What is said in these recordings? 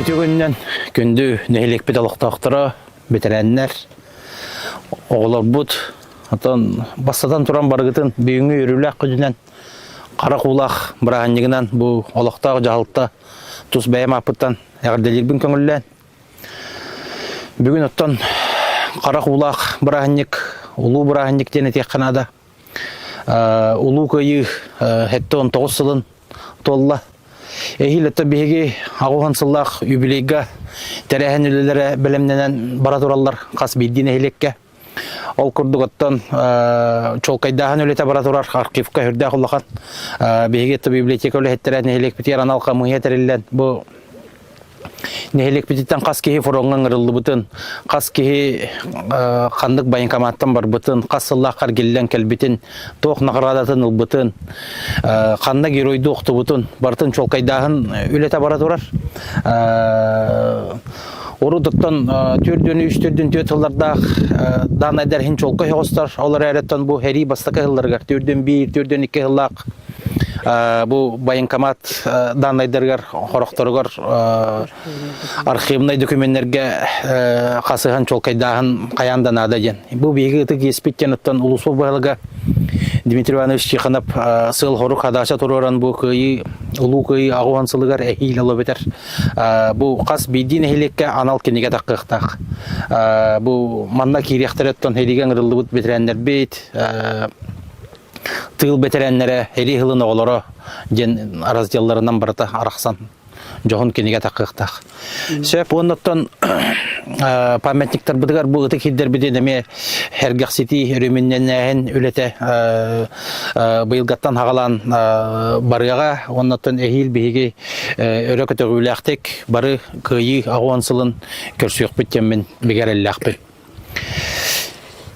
Үтүө күнүнэн күндү нэһилиэкпит олохтоохторо, бэтэрээннэр, оҕолорбут, оттон бастатан туран барыгытын бүгүҥҥү үөрүүлээх күнүнэн харах уулаах бырааһынньыгынан бу олохтоох дьаһалта тус бэйэм ааппыттан эҕэрдэлиирбин көҥүллээн. Бүгүн оттон харах уулаах бырааһынньык, улуу бырааһынньык диэн этиэххэ наада. Улуу Кыайыы 79 сылын туолла. Эһиил это биһиги аҕуһан сыллаах юбилейга тэрээһин үлэлэрэ бэлэмнэнэн бара тураллар хас биирдии нэһилиэккэ. Ол курдук оттон чуолкайдааһын үлэтэ бара турар архивка үрдээх улахан. Биһиги это библиотека үлэһиттэрэ нэһилиэкпитигэр анал хамыыһыйа тэриллэн бу Нэһилиэкпититтэн хас киһи фроҥҥа ыҥырыллыбытын, хас киһи ханнык военкоматтан барбытын, хас сыллаах эргиллэн кэлбитин, туох наҕараадатын ылбытын, ханна геройдуу охтубутун барытын чуолкайдааһын үлэтэ бара турар. Урут оттон төрдүн үс төрдүн түөрт сыллардаах даанайдар иһин чуолкай оҕостор. Ол эрээриттэн бу сэрии бастакы сылларыгар төрдүн биир, төрдүн икки сыллаах Бу военкомат даннайдарыгар хорохторугар архивнай документтерге хасыһан чуолкайдааһын хайаан да наада диэн. Бу биһиги ытык иэспит диэн оттон улуус баһылыга Дмитрий Иванович Тихонов сыал-хорук хадаача туруоран бу кыайыы улуу кыайыы аҕуһан сылыгар эһиил олобитер бу хас биирдии нэһилиэккэ анал кинигэ таххыахтаах. Бу манна киириэхтэрэ оттон һэлигэ ыҥырыллыбыт бэтэрээннэрбит Тыыл бэтэрээннэрэ, Эрии сылын оҕолоро диэн разделларынан барыта арахсан дьоһун кинигэ таххыахтаах. Сөп уоннаттан памятниктарбытыгар бу ытык сирдэрбитин эмиэ сэргэхситии, өрөмүннэнээһин үлэтэ быйылгаттан хаҕалаан барыаҕа. Уоннаттан эһиил биһиги өрө көтөҕүүлээхтик бары кыайыы аҕуон сылын көрсүөхпүт диэммин бигэ эрэллээхпин.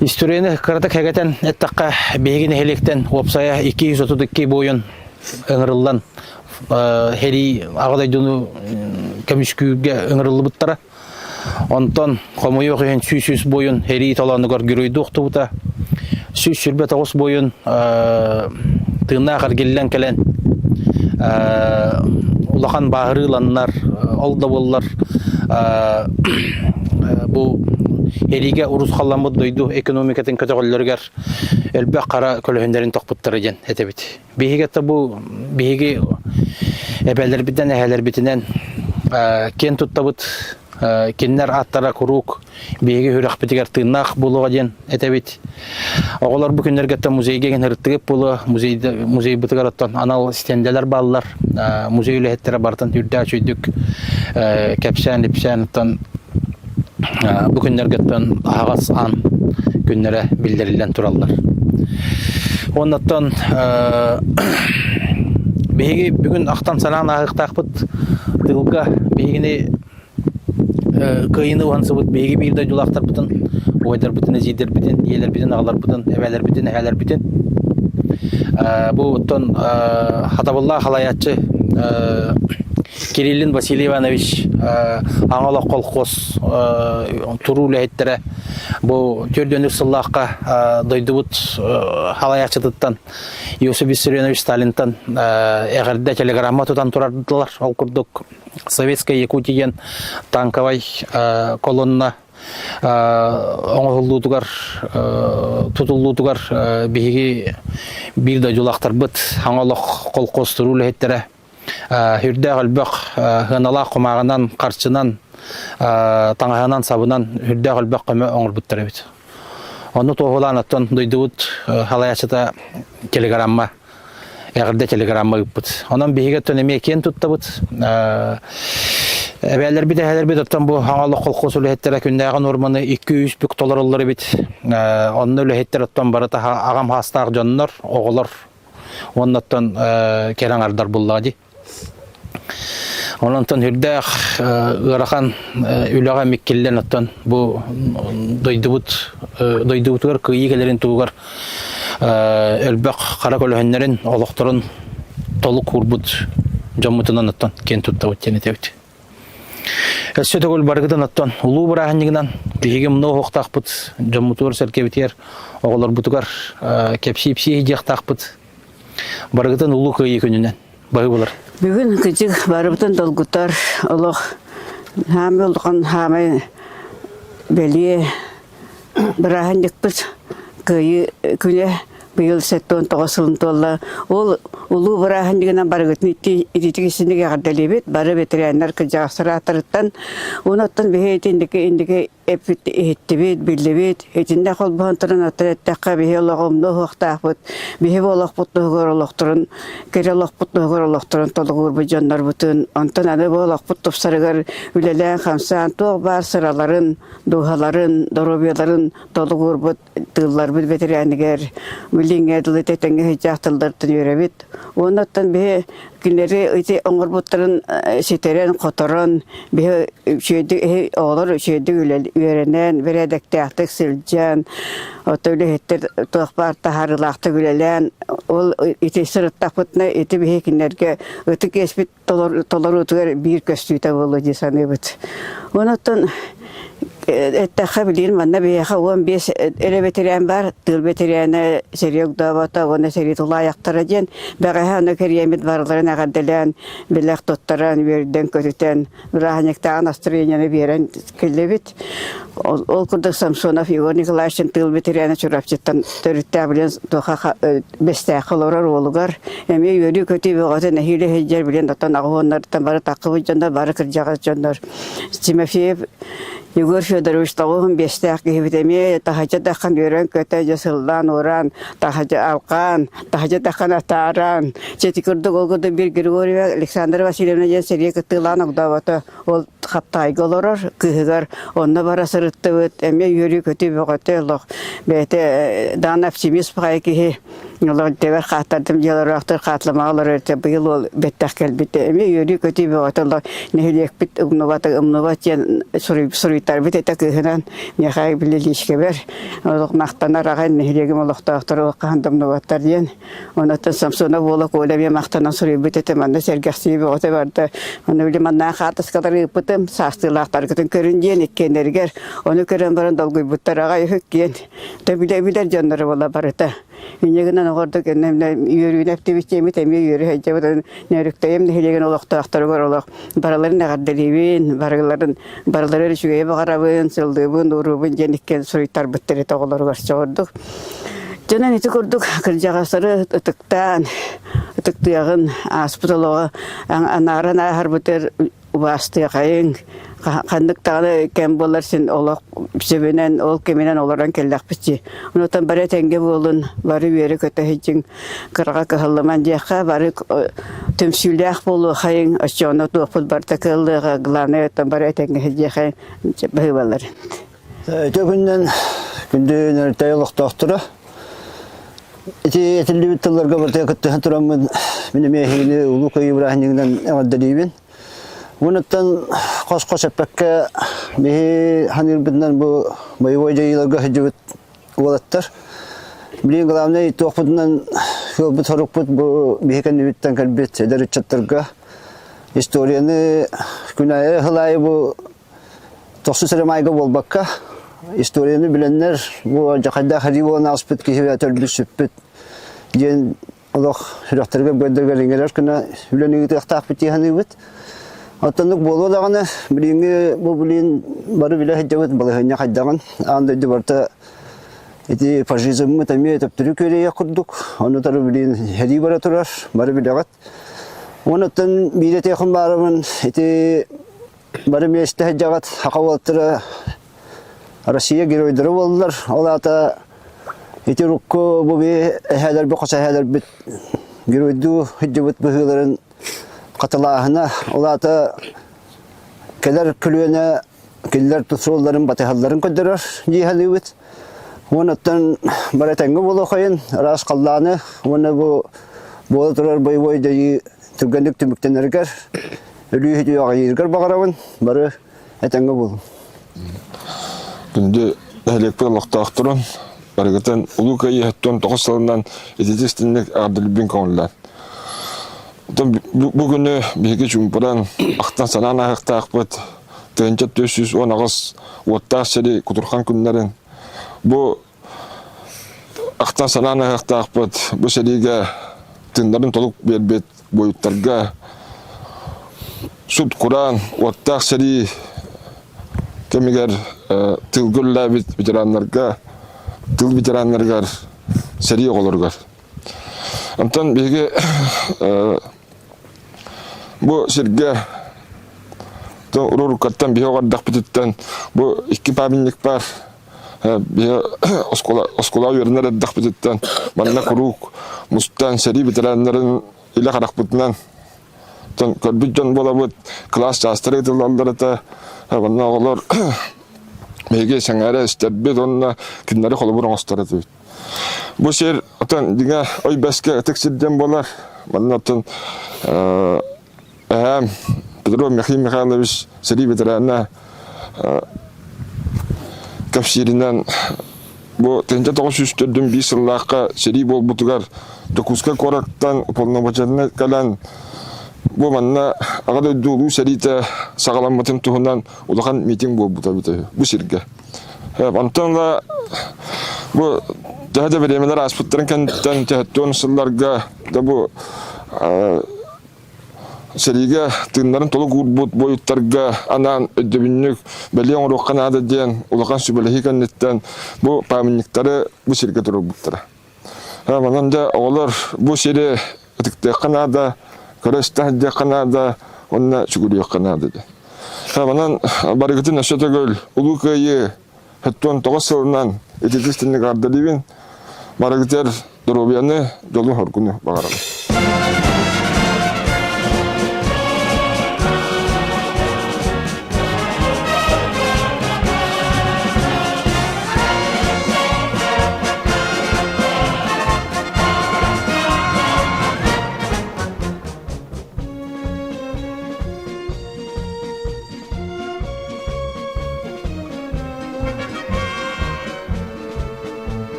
Историяны кыратык хэгэтэн эттэххэ, биһиги нэһилиэктэн уопсайа 232 буойун ыҥырыллан сэрии Аҕа дойдуну көмүскүүргэ ыҥырыллыбыттара. Онтон хомойуох иһин 103 буойун сэрии толоонугар геройдуу охтубута. 129 буойун тыыннаах эргиллэн кэлэн улахан бааһырыы ыланнар, ол да буоллар бу эриигэ урусхалламмыт дойду экономикатын көтөҕөллөрүгэр элбэх хара көлөһүннэрин тохпуттара диэн этэбит. Биһиги это бу биһиги эбэлэрбитинэн, эһэлэрбитинэн киэн туттабыт. Кинилэр ааттара куруук биһиги сүрэхпитигэр тыыннаах буолуоҕа диэн этэбит. Оҕолор бу күннэргэ оттон музейга иһин ырыттыгыт буолуо. Музейбытыгар оттон анал стендэлэр бааллар. Музей үлэһиттэрэ барытын үрдээх үчүгдүк кэпсээн-ипсээн оттон бу күннэргэ оттон аһаҕас аан күннэрэ биллэриллэн тураллар. Уонна оттон биһиги бүгүн ахтан-санаан ааһыахтаахпыт тыылга биһигини Кыайыыны уһансыбыт биһиги биир дойдулаахтарбытын, убайдарбытын, эдьиийдэрбитин, ийэлэрбитин, аҕаларбытын, эбээлэрбитин, эһээлэрбитин бу оттон хатабыллаах халайааччы Кириллин Василий Иванович Аҥал олох колхоз туруу үлэһиттэрэ бу төрдүөн үс сыллаахха дойдубут халайааччытыттан Иосиф Виссарионович Сталинтан эҕэрдэ телеграмма тутан турардылар. Ол курдук Советская Якутия диэн танковай колонна оҥоһуллуутугар тутуллуутугар биһиги биир дойдулаахтарбыт хаҥа олох колхоз туруу үлэһиттэрэ үрдээх элбэх сыаналаах кумааҕынан, харчынан, таҥаһынан, сабынан үрдээх элбэх көмө оҥорбуттар эбит. Ону туоһулаан оттон дойдубут халайааччыта телеграмма эҕэрдэ телеграмма ыыппыт. Онон биһиги оттон эмиэ киэн туттабыт. Эбээлэрбит, эһээлэрбит оттон бу хаҥа олох колхоз үлэһиттэрэ күннээҕи нуорманы 2-3 бүк толороллор эбит. Онно үлэһиттэр оттон барыта аҕам хаастаах дьоннор, оҕолор уонна оттон кэрэ аҥардар буллаҕа дии. Онон үрдээх ыарахан үлэҕэ миккиллэн оттон бу дойдубут дойдубутугар кыайыы кэлэрин туһугар элбэх хара көлөһүннэрин олохторун толук уурбут дьоммутунан оттон киэн туттабыт диэн этэбит. Өссө төгүл барыгытын оттон улуу бырааһынньыгынан биһиги муна оһуохтаахпыт дьоммутугар сэргэбитигэр оҕолорбутугар кэпсии-ипсии диэхтаахпыт Барыгытын Улуу Кыайыы күнүнэн баһыы булар. Бүгүн кыдьык барыбытын долгутар олох. Хаамай улахан хаамай бэлиэ бырааһынньыкпыт Кыайыы күнэ быйыл 79 сылын туолла. Ол улуу бырааһынньыгынан барыгытын ититик истинник эҕэрдэлиибит. Бары ветераннар кырдьаҕастар ааттарыттан. Онуттан биһи итинники инники эппит иһиттибит, биллибит. Итиннэ холбоһон туран оттон эттэххэ биһи олоҕу умнуо суохтаахпыт. Биһи бу олохпут туһугар олохторун, кэрэ олохпут туһугар олохторун толугурбут дьоннорбутун, онтон аны бу олохпут тупсарыгар үлэлээн-хамсаан туох баар сыраларын, дууһаларын, доруобуйаларын толугурбут тыылларбыт бэтэрээнигэр билиҥҥэ дылы тэтэҥҥэ сылдьаах тыллартан үөрэбит. Уонна оттон биһи кинилэри ити оҥорбуттарын ситэрэн-хоторон биһи үчүгэйдик оҕолор үчүгэйдик үөрэнэн, бэрээдэктээхтик сылдьан, оттон үлэһиттэр туох баар таһаарыылаахтык үлэлээн, ол ити сырыттахпытына ити биһи кинилэргэ ытык иэспит толоруутугар биир көстүүтэ буолуо дии саныыбыт. Онон эттэххэ билигин манна биһиэхэ 15 эрэ бэтэрээн баар, тыыл бэтэрээнэ сэрии огдообото уонна сэрии тулаайахтара диэн бэҕэһээ ону кэриэммит барыларын эҕэрдэлээн, бэлэх туттаран, үөрдэн-көтүтэн, бырааһынньыктааҕы настроениены биэрэн кэллибит. Ол курдук Самсонов Егор Николаевич тыыл бэтэрээнэ Чурапчыттан төрүттээх билэн туоха Бэстээххэ олорор уолугар эмиэ үөрүү-көтүү бөҕөтө нэһиилэ сылдьар билэн оттон аҕыһуоннарыттан бары таххыбыт дьоннор, бары кырдьаҕас дьоннор. Тимофеев Егор Федорович тоҕуһун биэстээх киһибит эмиэ таһырдьа таххан үөрэн-көтөн дьэ сыллаан-уораан, таһырдьа алҕаан, таһырдьа таххан атааран, чэ ити курдук ол курдук биир Григорьева Александра Васильевна диэн сэрии кыттыылаан огдообото ол Хаптаайга олорор кыыһыгар онно бара сырыттыбыт эмиэ үөрүү-көтүү бөҕөтө олох бэйэтэ даҕаны оптимист баҕайы киһи олох тэбэр хааттардым дьиэлэроохтор хаатламаҕа олорор этэ быйыл уол бэттэх кэлбит эмиэ үөрүү-көтүү бөҕөтө олох нэһилиэкпит умнубат умнубат диэн суруйтарбыт этэ кыыһынан миэхэ били лиискэбэр олох махтанар аҕай нэһилиэгим олохтоохторо хаһан да умнубаттар диэн Онуттан Самсонов уола Коля эмиэ махтанан суруйбут этэ, манна сэргэхсийии бөҕөтө барда. Ону били маннаах хаартыскалары ыыппытым, саастыылаахтаргытын көрүн диэн иккиэннэригэр. Ону көрөн баран долгуйбуттар аҕай үһүк диэн. Тэ билэ-билэр дьонноро буола барыта. Инньэ гынан оҕордук үөрүүнү эптибит диэммит эмиэ үөрүү сылдьабыт. Нөөрүктэйим нэһилиэгин олохтоохторугар олох барыларын эҕэрдэлиибин, барыларын барыларыгар үчүгэйи баҕарабын, сыллыыбын, ууруубун диэн иккиэн суруйтарбыттар этэ оҕолоругар чоҕурдук. Дьонон ити курдук кырдьаҕастары ытыктаан, ытыктыаҕын ааспыт олоҕу анааран ааһарбытыгар убаастыахайыҥ, ханнык даҕаны кэм буолар син олох сөбүнэн, ол кэминэн олорон кэллэхпит дии. Онуттан бары этэҥҥэ буолун, бары үөрэ-көтө сылдьыҥ, кыраҕа кыһаллыман диэххэ, бары түмсүүлээх буолуохайыҥ, оччоҕуна туохпут барыта кыаллыаҕа, главное оттон бары этэҥҥэ сылдьыахайыҥ, баһыыбалар. Үтүө күнүнэн күндү Нөрүтэй олохтоохторо. Ити этиллибит тылларга барытыгар кыттыһан тураммын мин эмиэ эһигини Улуу Кыайыы бырааһынньыгынан эҕэрдэлиибин. Уонуттан хос-хос эппэккэ биһи ханыырбытынан бу боевой дьайыыларга сылдьыбыт уолаттар билигин главнай туохпутунан сыалбыт сорукпут бу биһи кэннибиттэн кэлбит эдэр ыччаттарга историяны күн аайы сыл аайы бу тохсус эрэ маайга буолбакка, историяны билэннэр, бу дьахайдаах сэрии буолан ааспыт киһи өлбүт сүппүт диэн олох сүрэхтэригэр-быардарыгар иҥэрэр гына үлэни ыытыахтаахпыт дии саныыбыт. Оттоннук буолуо даҕаны, билиҥҥи бу билин бары билэ сылдьабыт балаһыанньа хайдаҕын, аан дойду барыта ити фашизммыт эмиэ төптөрү күөрэйиэх курдук, ону утары билин сэрии бара турар, бары билэҕит. Онуттан биир этиэххин баарыбын, ити Бары миэстэ сылдьаҕыт, саха уолаттара Россия геройдара буоллулар. Ол аата ити урукку бу би эһээлэрбит, хос эһээлэрбит геройдуу сылдьыбыт быһыыларын хатылааһына, ол аата кэлэр көлүөнэ кинилэр тус суолларын батыһалларын көрдөрөр дии саныыбыт. Уонна оттон бары этэҥҥэ буолуохайын, ыраас халлааны уонна бу буола турар боевой дьайыы түргэнник түмүктэнэригэр Өлүү үтүө аҕыйыыргар баҕарабын, бары этэҥҥэ буолуҥ. Күндү нэһилиэкпит олохтоохторун, барыгытын Улуу Кыайыы 79 сылынан ититик истинник эҕэрдэлиирбин көҥүллээн. Оттон бу күнү биһиги чуумпуран, ахтан-санаан ааһыахтаахпыт. 1418 уоттаах сири кутурхан күннэрин бу Ахтан санаан аһыахтаахпыт, бу сэриигэ тыыннарын толук биэрбит буойуттарга. Сут-кураан, уоттаах сэрии кэмигэр тыылга үлэлээбит ветераннарга, тыыл ветераннарыгар, сэрии оҕолоругар. Онтон биһиги бу сиргэ уруккаттан биһи оҕордохпутуттан бу икки памятник баар. Биһи оскуола оскуола үөрэнэр эрдэхпититтэн манна куруук мустан сэрии ветераннарын илэ харахпытынан көрбүт дьон буолабыт, кылаас чаастара ыытыллаллар этэ. Онно оҕолор биһиги сэҥээрэ истэрбит уонна кинилэри холобур оҥостор этибит. Бу сир отон дьиҥэ ой бэскэ ытык сир диэн буолар. Манна оттон эһээм Петров Михаил Михайлович сэрии ветерана кэпсииринэн бу 1904 сыллаахха сэрии буолбутугар Дьокуускай куораттан уполномоченнай кэлэн бу манна Аҕа дойду Улуу сэриитэ саҕаламмытын туһунан улахан митинг буолбута эбитэ үһү бу сиргэ. Онтон ыла бу төһө да бириэмэлэр ааспыттарын кэнниттэн төһөттүөн сылларга да бу Сэриигэ тыыннарын толук уурбут буойуттарга анаан өйдөбүнньүк бэлиэ оҥоруохха наада диэн улахан сүбэлэһии кэнниттэн бу памятниктары бу сиргэ туруорбуттара. Онон дьэ оҕолор бу сири ытыктыахха наада, көрө-истэ сылдьыахха наада уонна сүгүрүйүөххэ наада диэн. Онон барыгытын өссө төгүл Улуу Кыайыы 79 сылынан ититис түннүк ардалыыбын. Барыгытыгар доруобуйаны, дьолу-соргуну баҕарабын.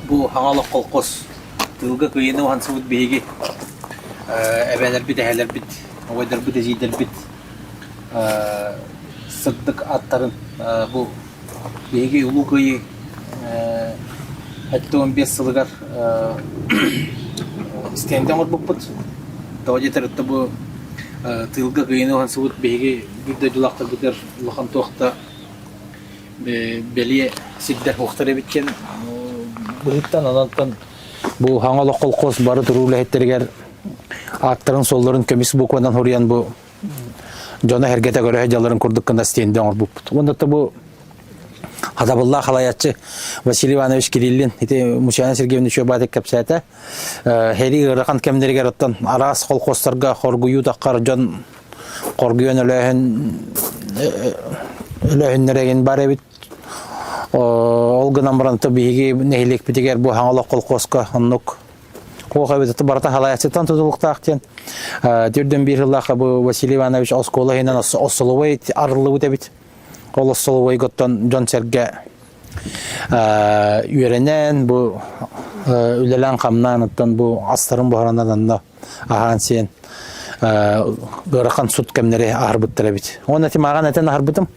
Бу Хаҥалас колхоз тыылга кыайыыны уһансыбыт биһиги эбээлэрбит, эһэлэрбит, убайдарбыт, эдьиийдэрбит сырдык аттарын бу биһиги Улуу Кыайыы 75 сылыгар стендэ оҥорбуппут. Тоҕо диэтэр бу тыылга кыайыыны уһансыбыт биһиги биир дойдулаахтарбытыгар улахан туох да бэлиэ сирдэр суохтар эбит диэн быһыттан онон бу Хаҥа олох колхоз бары туруу үлэһиттэригэр ааттарын-суолларын көмүс букванан суруйан бу дьоно эргэтэ көрө сылдьалларын курдук гына стендэ оҥорбуппут. Уонна бу. Хатабыллаах халайааччы Василий Иванович Кириллин ити Мучана Сергеевна Чуобатик кэпсээтэ. Һэри ыарахан кэмнэригэр оттон араас колхозтарга хоргуйуу таххар дьон хоргуйан өлөөһүн өлөөһүннэрэгин бар эбит. Ол гынан баран биһиги нэһилиэкпитигэр бу Хаҥалах колхозка оннук Хуох эбит барыта халайааччыттан тутулуктаах диэн. Түрдэн биир сыллаахха бу Василий Иванович оскуола иһинэн остолобуой арыллыбыт эбит. Ол остолобуойготтон дьон-сэргэ үөрэнэн, бу үлэлээн-хамнаан оттон бу астарын буһаранан онно аһаан-сиэн ыарахан сут кэмнэри аһарбыттар эбит. Уонна тимааҕын этэн аһарбытым.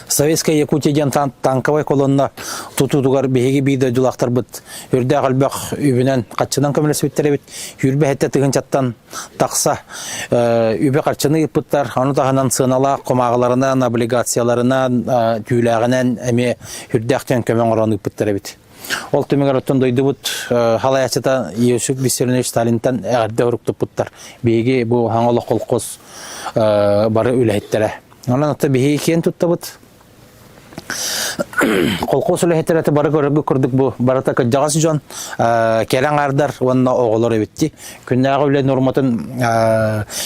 Советская Якутия диэн танковай колонна тутуутугар биһиги биир дойдулаахтарбыт үрдээх элбэх үбүнэн хаччынан көмөлөспүттэр эбит. Үүрбэ сэттэ тыһыынчаттан тахса үбэ харчыны ыыппыттар. Ону таһынан сыаналаах кумааҕыларынан, облигацияларынан, түүлээҕинэн эмиэ үрдээх диэн көмө оҥорон ыыппыттар эбит. Ол түмүгэр оттон дойдубут халайааччыта Иосиф Виссарионович Сталинтан эҕэрдэ уруктуппуттар. Биһиги бу Хаҥа олох колхоз бары үлэһиттэрэ. Онон оттон биһиги киэн туттабыт. Колхоз үлэһиттэрэ это бары көрөргө курдук бу барыта кырдьаҕас дьон, кэрэ аҥаардар уонна оҕолор эбитти. Күннээҕи үлэ норматын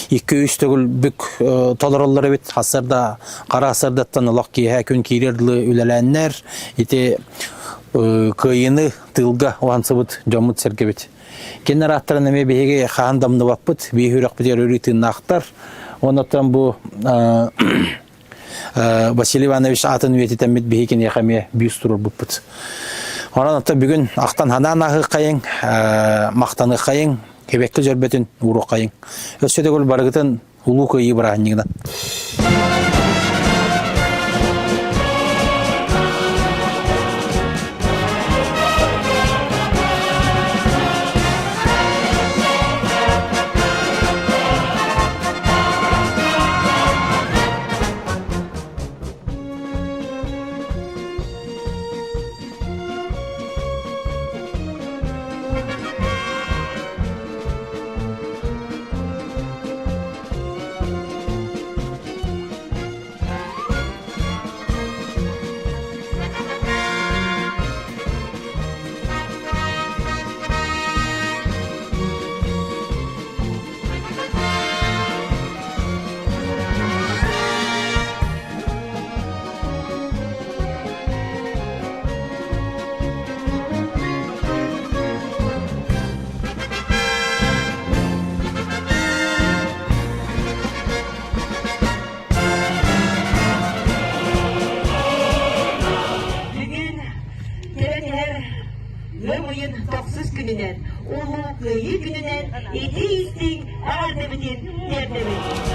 2-3 төгүл бүк толороллор эбит. Хассарда хара сардаттан олох киэһэ күн киирэр дылы үлэлээннэр ити кыайыыны тыылга уһансыбыт дьоммут сэргэбит. Кинилэр ааттарын эмиэ биһиги хаһан дамныбаппыт, биһиги үрэхпитигэр өрүү тыыннаахтар. Оннуттан бу Василий Иванович аатын үйэтитэммит биһи киниэхэ эмиэ бүүс туруорбуппут. Онон оттон бүгүн ахтан ханаан ааһыаххайыҥ, махтаныаххайыҥ, кэбэкки дьөрбөтүн ууруоххайыҥ. Өссө төгүл барыгытын Улуу Кыайыы бырааһынньыгынан. Бүгүн кэлэн иһэр ыам ыйын тохсус күнүнэн, Улуу Кыайыы күнүнэн итии-истиҥ эҕэрдэбитин тиэрдэбит!